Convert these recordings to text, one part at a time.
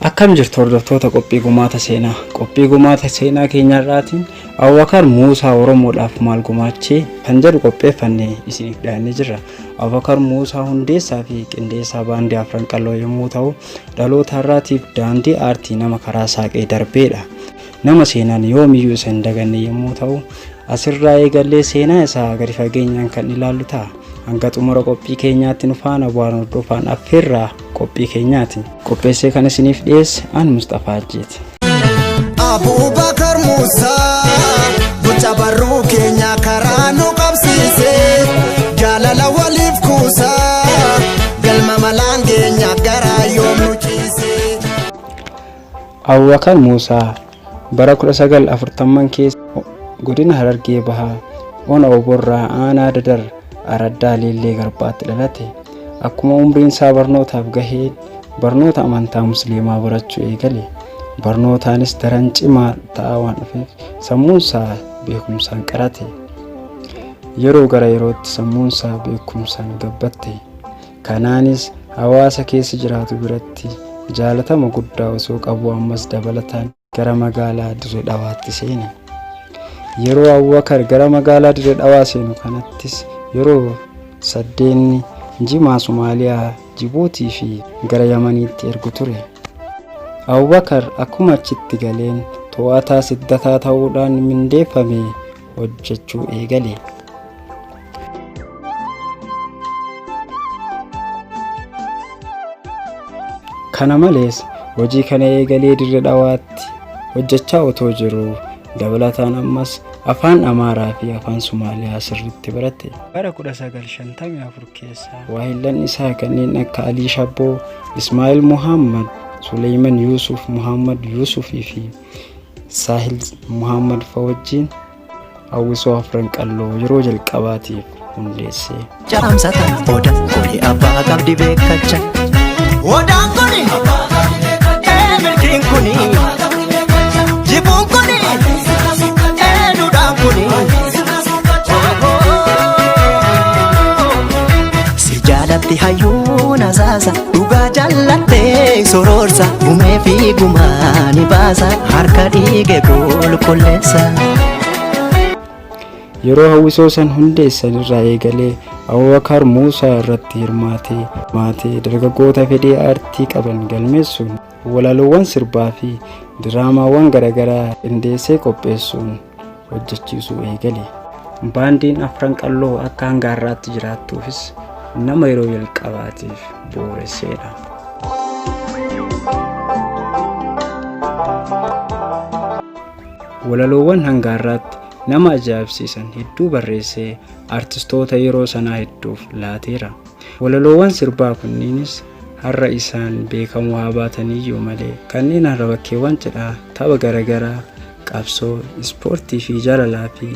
Akkam jirtu hordoftoota qophii gumaata seenaa. Qophii gumaata seenaa keenya irraatiin Abubakar Muusaa Oromoodhaaf maal gumaachee kan jedhu qopheeffannee isiniif dhiyaannee jirra. Abubakar Muusaa hundeessaa fi qindeessaa baandii Afran Qalloo yommuu ta'u, dhaloota har'aatiif daandii aartii nama karaa saaqee darbeedha. Nama seenaan yoomiyyuu isa hin daganne yommuu ta'u, asirraa eegallee seenaa isaa gadi fageenyaan kan ilaallu ta'a. Hanga xumura qophii keenyaatti nu faana bu'aan hordofaan affeerraa qophii keenyaati. Qopheessee kan isiniif dhiyeesse an Musxafaa Ajjeeti. Abubakar Musaa gocha barruu keenya karaa nu qabsiise jaalala waliif kuusaa galma malaan keenya garaa yoom nu ciise. Abubakar Muusaa bara 1940 keessa godina Harargee Bahaa ona Oborraa aanaa Dadar araddaa Leellee Garbaatti dhalate. Akkuma umriin isaa barnootaaf gaheen barnoota amantaa Musliimaa barachuu eegale. Barnootaanis daran cimaa ta'aa waan dhufeef sammuunsaa beekumsaan qarate. Yeroo gara yerootti sammuunsaa beekumsaan gabbatte. Kanaanis hawaasa keessa jiraatu biratti jaalatama guddaa osoo qabuu ammas dabalataan gara magaalaa Dirre Dhawaatti seene. Yeroo Abubakar gara magaalaa Dirre Dhawaa seenu kanattis yeroo saddeenni jimaa Somaaliyaa, Jibuutii fi gara Yamaniitti ergu ture. Abubakar akkuma achitti galeen to'ataa siddataa ta'uudhaan mindeeffamee hojjechuu eegale. Kana malees hojii kana eegalee Dirre Dhawaatti hojjechaa otoo jiruu dabalataan ammas afaan Amaaraa fi afaan Somaaliyaa sirriitti barate. Bara 1954 keessa waahillan isaa kanneen akka Alii Shabboo, Ismaa'il Muhammad, Suleeyman Yuusuf, Muhammad Yuusufii fi Saahil Muhammad fa wajjin Hawwisoo Afran Qalloo yeroo jalqabaatiif hundeesse. Caamsatan oda kuni abbaa qabdi beekacha. Odaan kuni ee milkiin kuni jibuun kuni ee duudhaan kuni. Si jaalatti hayyuun asaasa dhugaa jaallattee sororsa gumee fi gumaa ni baasa harka dhiige qulqulleessa. Yeroo hawwisoo san hundeessan irraa eegalee Abubakar Muusaa irratti hirmaatee maatee dargaggoota fedhii aartii qaban galmeessuun walaloowwan sirbaa fi diraamaawwan garaagaraa qindeessee qopheessuun hojjechiisuu eegale. Baandiin Afran Qalloo akka hanga har'aatti jiraattuufis nama yeroo jalqabaatiif bu'uuresseedha. Walaloowwan hanga har'aatti nama ajaa'ibsiisan hedduu barreessee artistoota yeroo sanaa hedduuf laateera. Walaloowwan sirbaa kunniinis har'a isaan beekamuu haa baataniyyuu malee kanneen har'a bakkeewwan cidhaa, tapha garagaraa, qabsoo, ispoortii fi jaalalaa fi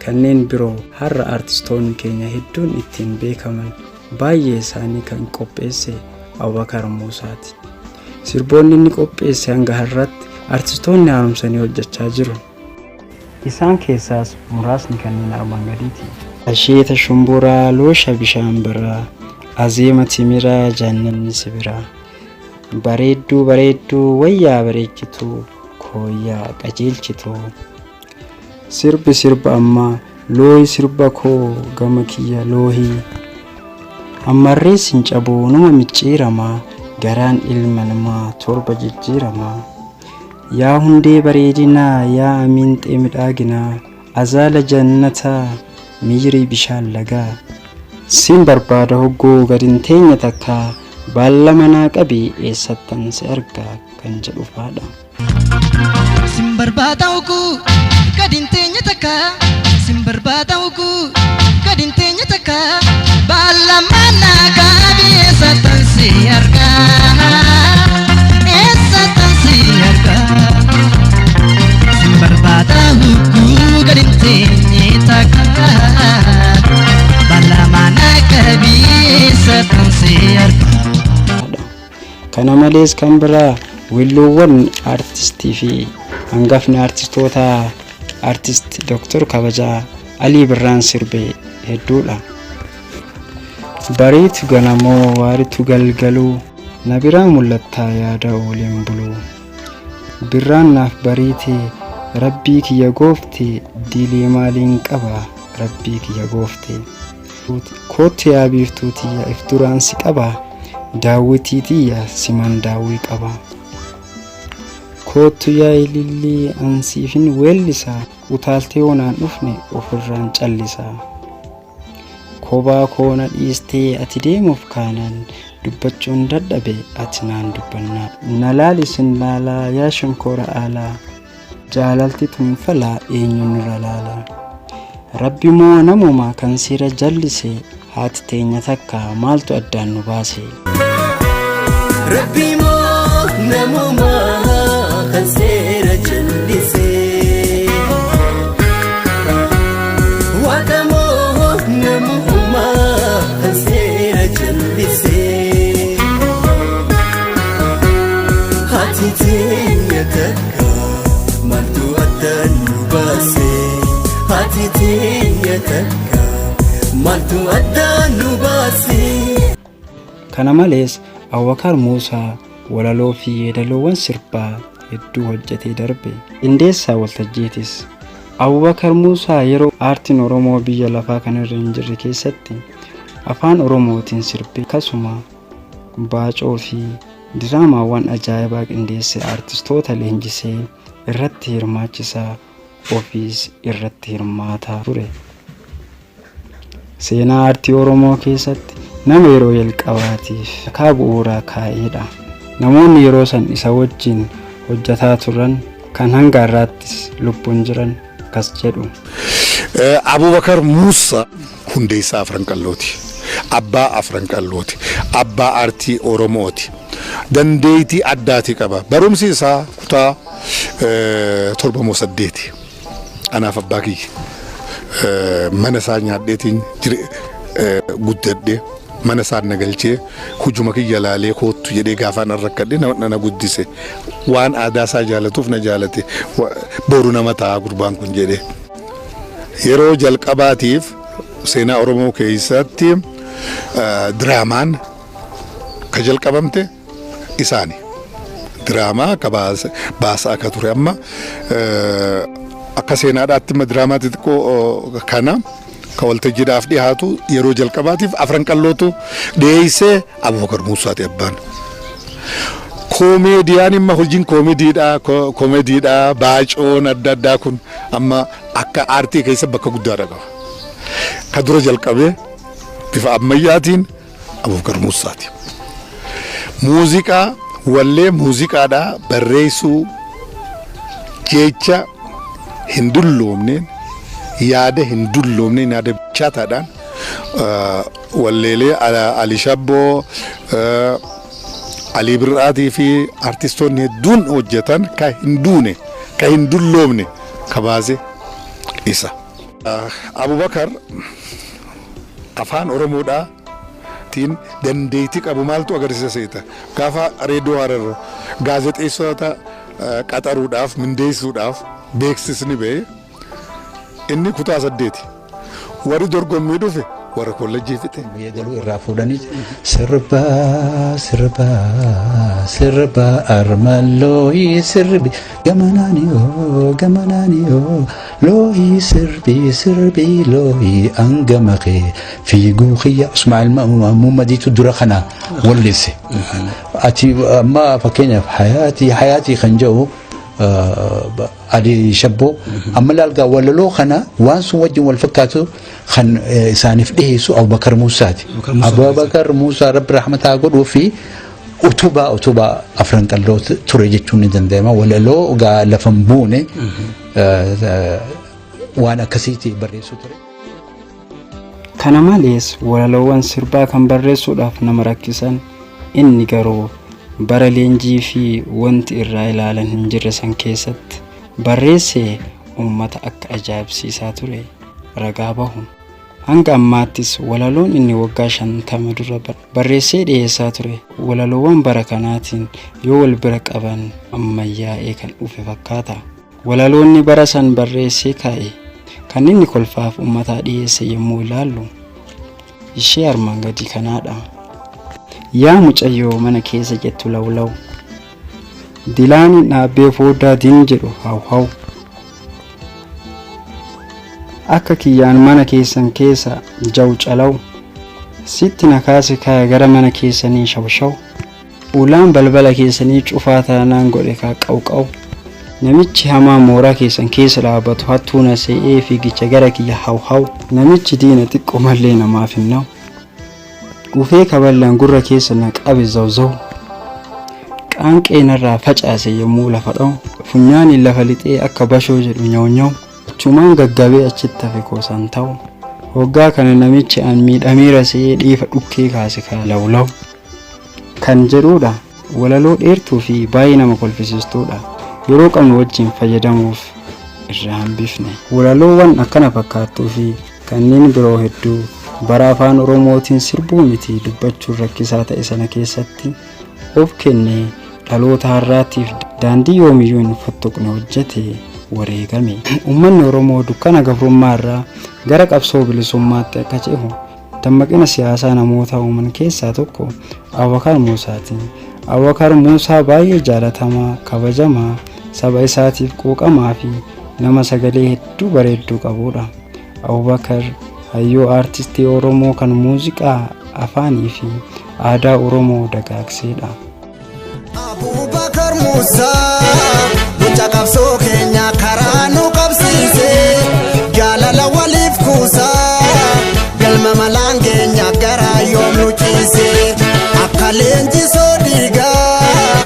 kanneen biroo har'a artistoonni keenya hedduun ittiin beekaman baay'ee isaanii kan qopheesse Abubakar Muusaati. Sirboonni inni qopheesse hanga har'aatti artistoonni haaromsanii hojjechaa jiru. Isaan keessaas muraasni kanneen armaan gadiiti. Asheeta shumburaa loosha bishaan biraa azeema timiraa jaannanni sibiraa bareedduu bareedduu wayyaa bareechituu kooyyaa qajeelchituu sirbi sirba ammaa loohi sirba koo gama kiyya loohii ammarrees hin cabuu numa micciiramaa garaan ilma namaa torba jijjiiramaa Yaa hundee bareedinaa yaa amiinxee midhaaginaa azaala jannataa miirii bishaan lagaa. Sin barbaada hogguu gad hin teenye takkaa baallama naa qabi eessattan si arga kan jedhu faadha. Sin barbaada hogguu gad hin teenye takka sin barbaada hogguu gad hin teenye takka baallama naa qabi eessattan si arga eessattan si arga sin barbaada hogguu gad hin teenye takka baallama naa qabi eessattan si arga. Kana malees kan biraa weelluuwwan aartistii fi hangafni aartistootaa aartist Dr. Kabajaa Alii Birraan sirbe hedduudha. Bariitu ganamoo waaritu galgaluu Na biraa mul'attaa yaada ooleen buluu. Birraan naaf bariite Rabbii kiyya goofte dilii maaliin qaba Rabbii kiyya goofte. Koottu yaa biiftuu tiyya if duraan si qaba daawwitii tiyya siman daawwii qaba. Koottu yaa ilillii an siifin weellisa utaaltee yoo naan dhufne ofirraan callisa. Kobaa koo na dhiistee ati deemuuf kaanaan dubbachuun dadhabe ati naan dubbannaa. Na laali sin laalaa yaa shonkoora aalaa jaalalti tun falaa eenyu nurra laala. Rabbi moo namuma kan seera jallise haati teenya takka maaltu addaan nu baase. Rabbi moo namuma kan seera jallise. Waaqa moo namuma kan seera jallise. Haati teenya takka maaltu addaan nu baase. Haati teenya takka maaltu addaan nu baase. Kana malees Abubakar Muusaa walaloo fi yeedaloowwan sirbaa hedduu hojjetee darbe. Qindeessaa waltajjiitis. Abubakar Muusaa yeroo aartiin Oromoo biyya lafaa kanarra hin jirre keessatti afaan Oromootiin sirbee akkasuma baacoo fi diraamaawwan ajaa'ibaa qindeessee aartistoota leenjisee irratti hirmaachisaa ofiis irratti hirmaataa ture. Seenaa aartii Oromoo keessatti nama yeroo jalqabaatiif dhakaa bu'uuraa kaa'eedha. Namoonni yeroo san isa wajjin hojjataa turan kan hanga har'aattis lubbuun jiran akkas jedhu. Abubakar Muusaa hundeessaa Afran Qallooti. Abbaa Afran Qallooti. Abbaa aartii Oromooti. Dandeettii addaati qaba. Barumsi isaa kutaa 7 moo 8. Anaaf abbaa kiyya. Mana isaa nyaadheetiin guddadhe. Mana isaa na galchee hujuma kiyya laalee koottu jedhee gaafaan an rakkadhe na guddise. Waan aadaa isaa jaalatuuf na jaalate. Boru nama ta'a gurbaan kun jedhee. Yeroo jalqabaatiif seenaa Oromoo keessatti diraamaan ka jalqabamte isaani. Diraamaa ka baasaa akka ture amma akka seenaadhaatti imma diraamaa xixiqqoo kana ka waltajjiidhaaf dhiyaatu yeroo jalqabaatiif Afran Qallootu dhiyeessee Abubakar Muusaati abbaan. Koomeediyaan imma hojiin koomediidha baacoon adda addaa kun amma akka aartii keessa bakka guddaadha qaba. Ka dura jalqabee bifa ammayyaatiin Abubakar Muusaati. Muuziqaa wallee muuziqaadhaa barreessuu jecha hin dulloomneen yaada hin dulloomneen yaada bilchaataadhaan walleelee Ali Shabboo Alii Birraatii fi artistoonni hedduun hojjetan ka hin duune ka hin dulloomne ka baase isa. Abubakar afaan Oromoodhaa tiin dandeettii qabu maaltu agarsiisa seeta? Gaafa reediyoo Harar gaazexeessota qaxaruudhaaf mindeessuudhaaf beeksisni ba'e inni kutaa 8. Warri dorgommii dhufe warra kollejjii fixe. Yeedaloo irraa fuudhanii sirba sirba sirba armallooyi sirbi gamanaaniyoo gamanaaniyoo looyi sirbi sirbi looyi angama kee fiiguu kiyya Ismaa'il Muhammadiitu dura kana wallisse. Ati amma fakkeenyaaf hayaatii hayaatii kan jedhu Ali Shabboo amma laalgaa walaloo kana waan sun wajjin wal fakkaatu kan isaaniif dhiyeessu Abubakar Muusaati. Abubakar Muusaa Rabbi rahmataa godhuu fi utubaa utubaa afran qalloo ture jechuun ni danda'ama. Walaloo gaa lafa hin buune waan akkasiiti barreessuu ture. Kana malees walaloowwan sirbaa kan barreessuudhaaf nama rakkisan inni garuu bara leenjii fi wanti irraa ilaalan hin jirre san keessatti barreessee uummata akka ajaa'ibsiisaa ture ragaa bahu. Hanga ammaattis walaloon inni waggaa 50 dura barreessee dhiyeessaa ture walaloowwan bara kanaatiin yoo wal bira qaban ammayyaa'ee kan dhufe fakkaata. Walaloonni bara san barreessee kaa'e kan inni kolfaaf uummataa dhiyeesse yommuu ilaallu ishee armaan gadii kanaadha. Yaa mucayyoo mana keessa jettu lawlaw. Dilaaniin dhaabbee fooddaa din jedhu haw haw. Akka kiyyaan mana keessan keessa jaw calaw. Sitti na kaase kaaya gara mana keessanii shaw shaw. Ulaan balbala keessanii cufaa taanaan godhe kaa qaw qaw. Namichi hamaa mooraa keessan keessa dhaabbatu hattuu na se'ee fiigicha gara kiyya haw haw. Namichi diina xiqqoo mallee namaaf hin na'u. Dhufee kaballaan gurra keessa na qabe zaw zaw. Qaanqee narraa facaase yommuu lafa dha'u. Funyaaniin lafa lixee akka bashoo jedhu nyaw nyaw. Achumaan gaggabee achitti hafe koosaan ta'u. Hoggaa kana namichi an miidhameera se'ee dhiifa dhukkee kaase kaa law law. Kan jedhuudha. Walaloo dheertuu fi baay'ee nama kolfisiistuudha. Yeroo qabnu wajjin fayyadamuuf irraa hambifne. Walaloowwan akkana fakkaattuu fi kanneen biroo hedduu bara afaan Oromootiin sirbuu miti dubbachuun rakkisaa ta'e sana keessatti of kennee dhaloota har'aatiif daandii yoomiyyuu hin fottoqne hojjete wareegame. Uummanni Oromoo dukkana gabrummaa irraa gara qabsoo bilisummaatti akka cehu dammaqina siyaasaa namoota uuman keessaa tokko Abubakar Muusaati. Abubakar Muusaa baay'ee jaalatamaa, kabajamaa, saba isaatiif quuqamaa fi nama sagalee hedduu bareedduu qabudha. Abubakar hayyuu aartistii Oromoo kan muuziqaa afaanii fi aadaa Oromoo dagaagseedha. Abubakar Musaa mucaa qabsoo keenya karaa nu qabsiise jaalala waliif kuusaa galma malaan keenya garaa yoom nu ciise akka leenjisoo dhiigaa.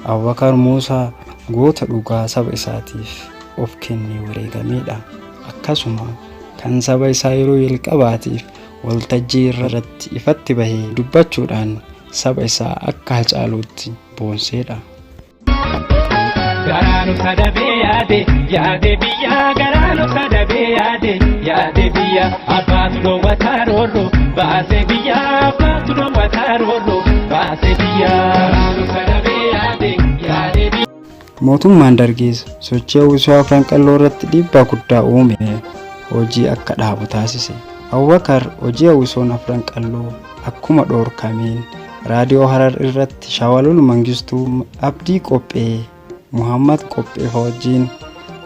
Abubakar Muusaa goota dhugaa saba isaatiif of kennee wareegameedha. Akkasuma kan saba isaa yeroo jalqabaatiif waltajjii irratti ifatti bahee dubbachuudhaan saba isaa akka Hacaaluutti boonseedha. Garaanu sadabee yaade yaade biyya garaanu sadabee yaade yaade biyya abbaatu dhoowwataa roorro baasee biyya abbaatu dhoowwataa roorro baasee biyya. Garaanu sadabee yaade yaade biyya. Mootummaan Dargiis sochii hawwisoo Afran Qalloo irratti dhiibbaa guddaa uume hojii akka dhaabu taasise. Abubakar hojii hawwisoon Afran Qalloo akkuma dhoorkameen raadiyoo Harar irratti Shawalul Mangistuu Abdii Qophee Muhammad Qophee fa wajjin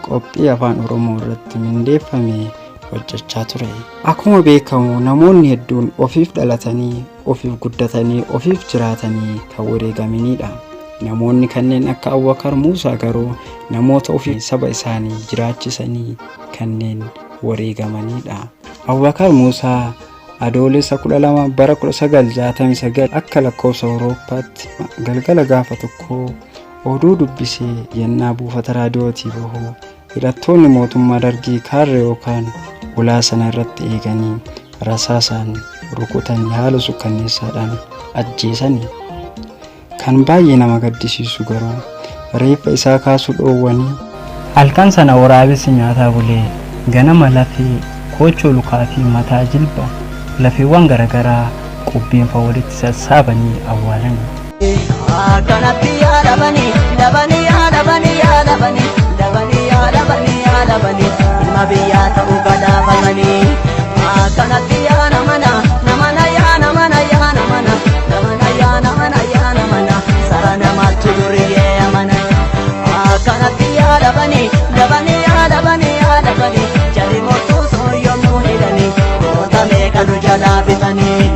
qophii afaan Oromoo irratti mindeeffame hojjechaa ture. Akkuma beekamu namoonni hedduun ofiif dhalatanii, ofiif guddatanii, ofiif jiraatanii kan wareegamanidha. Namoonni kanneen akka Abubakar Muusaa garuu namoota ofii saba isaanii jiraachisanii kanneen wareegamanidha. Abubakar Muusaa Adoolessa 12 bara 1969 akka lakkoofsa Awurooppaatti galgala gaafa tokkoo oduu dubbisee yennaa buufata raadiyootii bahu hidhattoonni mootummaa Dargii kaarra yookaan ulaa sana irratti eeganii rasaasaan rukutanii haala sukkanneessaadhaan ajjeesani. Kan baay'ee nama gaddisiisu garuu reeffa isaa kaasuu dhoowwanii Halkan sana waraabessi nyaataa bulee ganama lafee koochoo lukaa fi mataa jilba lafeewwan garagaraa qubbiin fa walitti sassaabanii awwaalani. Akkanatti yaa dhabanii dhabanii yaa dhabanii yaa dhabanii dhabanii yaa dhabanii yaa dhabanii ilma biyyaa ta'uu gadaafatanii. Akkanatti yaa namana namana yaa namana yaa namana namana yaa namana yaa namana sara namaatti duriyyee amana. Akkanatti yaa dhabanii dhabanii yaa dhabanii yaa dhabanii jalli mortuu sun yommuu hidhanii goota meeqa nu jalaa fixanii.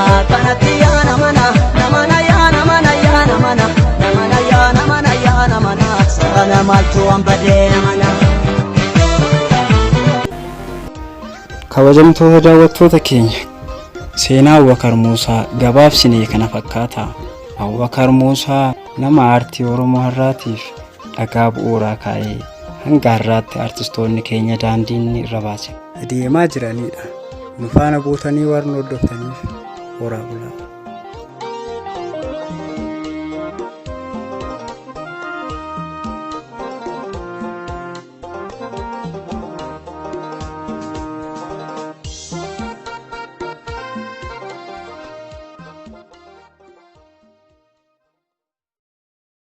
Akkanatti yaa namana namana yaa namana yaa namana namana yaa namana yaa namana sara namaatti waan badee amana. Kabajamtoota daawwattoota keenya seenaa Abubakar Muusaa gabaabsinee kana fakkaata. Abubakar Muusaa nama aartii Oromoo har'aatiif dhagaa bu'uuraa kaa'ee hanga har'aatti aartistoonni keenya daandii inni irra baase. Deemaa jiranidha. Nu faana buutanii waan nu hordoftaniif horaa bulaa.